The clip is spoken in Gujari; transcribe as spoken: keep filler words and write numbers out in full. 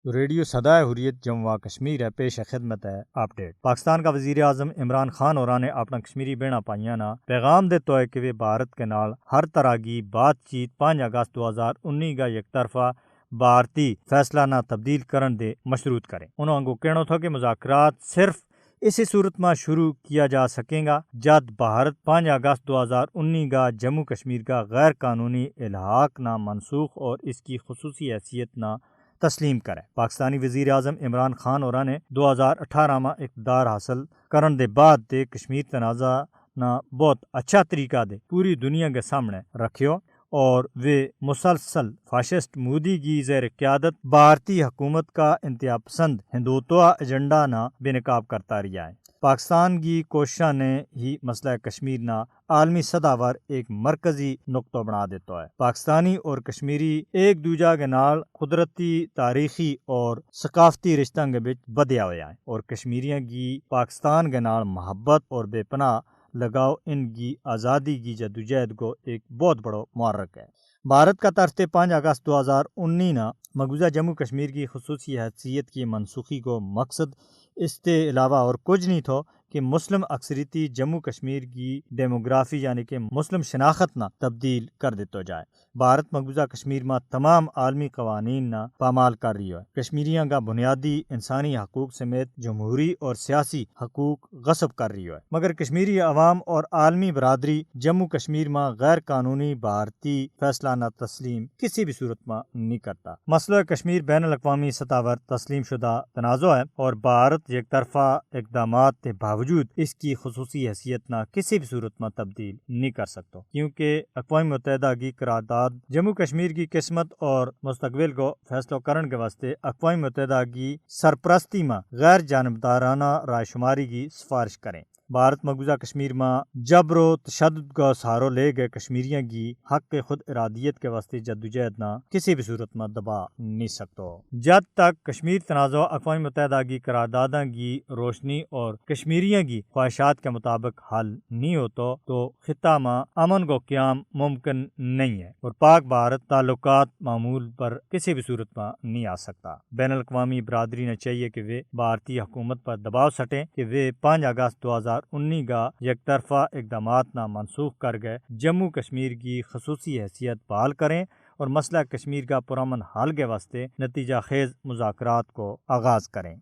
ریڈیو سدا حریت جموں و کشمیر ہے، پیش خدمت ہے اپڈیٹ۔ پاکستان کا وزیر اعظم عمران خان ہوراں نے اپنا کشمیری بہناں پائیاں نا پیغام دیتا ہے کہ وہ بھارت کے نال ہر طرح کی بات چیت پانچ اگست دو ہزار انی کا یک طرفہ بھارتی فیصلہ نا تبدیل کرن دے مشروط کریں۔ انہوں کو کہنو تھو کہ مذاکرات صرف اسی صورت ما شروع کیا جا سکیں گا جد بھارت پانچ اگست دو ہزار انی کا جموں کشمیر کا غیر قانونی الحاق نا منسوخ اور اس کی خصوصی حیثیت نا تسلیم کرے۔ پاکستانی وزیر اعظم عمران خان ہوراں نے دو ہزار اٹھارہ ما اقتدار حاصل کرن دے بعد دے کشمیر تنازعہ نا بہت اچھا طریقہ دے پوری دنیا کے سامنے رکھیو، اور وہ مسلسل فاشسٹ مودی کی زیر قیادت بھارتی حکومت کا انتہا پسند ہندوتوا ایجنڈا نا بے نقاب کرتا رہیا ہے۔ پاکستان کی کوششاں نے ہی مسئلہ کشمیر نا عالمی سطح پر ایک مرکزی نقطہ بنا دیتا ہے۔ پاکستانی اور کشمیری ایک دوجہ کے نال قدرتی، تاریخی اور ثقافتی رشتہ کے بچ بدھیا ہویا ہے، اور کشمیریاں کی پاکستان کے نال محبت اور بے پناہ لگاؤ ان کی آزادی کی جدوجہد کو ایک بہت بڑو محرک ہے۔ بھارت کا طرف تے پانچ اگست دو ہزار انی نا مقبوضہ جموں کشمیر کی خصوصی حیثیت کی منسوخی کو مقصد اس تے علاوہ اور کچھ نہیں تھو کہ مسلم اکثریتی جموں کشمیر کی ڈیموگرافی یعنی کہ مسلم شناخت نا تبدیل کر دیتا جائے۔ بھارت مقبوضہ کشمیر ما تمام عالمی قوانین نا پامال کر رہی ہے۔ کشمیریاں کا بنیادی انسانی حقوق سمیت جمہوری اور سیاسی حقوق غصب کر رہی ہے، مگر کشمیری عوام اور عالمی برادری جموں کشمیر ما غیر قانونی بھارتی فیصلہ نا تسلیم کسی بھی صورت ما نہیں کرتا۔ مسئلہ کشمیر بین الاقوامی سطح پر تسلیم شدہ تنازع ہے، اور بھارت یک طرفہ اقدامات کے باوجود اس کی خصوصی حیثیت نا کسی بھی صورت ما تبدیل نہیں کر سکتا، کیونکہ اقوام متحدہ کی قرارداد جموں کشمیر کی قسمت اور مستقبل کو فیصلو کرن کے واسطے اقوام متحدہ کی سرپرستی ما غیر جانبدارانہ رائے شماری کی سفارش کریں۔ بھارت مقبوضہ کشمیر ما جبر و تشدد کا سہارو لے گئے کشمیریاں کی حق خود ارادیت کے واسطے جدوجہد نا کسی بھی صورت ما دبا نہیں سکتو۔ جد تک کشمیر تنازعہ اقوام متحدہ کی قرارداداں کی روشنی اور کشمیریاں کی خواہشات کے مطابق حل نہیں ہوتو تو خطہ ما امن کو قیام ممکن نہیں ہے، اور پاک بھارت تعلقات معمول پر کسی بھی صورت ما نہیں آ سکتا۔ بین الاقوامی برادری نا چاہیے کہ وہ بھارتی حکومت پر دباؤ سٹیں کہ وہ پانچ اگست دو ہزار انی کا یک طرفہ اقدامات نا منسوخ کر گئے جموں کشمیر کی خصوصی حیثیت بحال کریں، اور مسئلہ کشمیر کا پرامن حل کے واسطے نتیجہ خیز مذاکرات کو آغاز کریں۔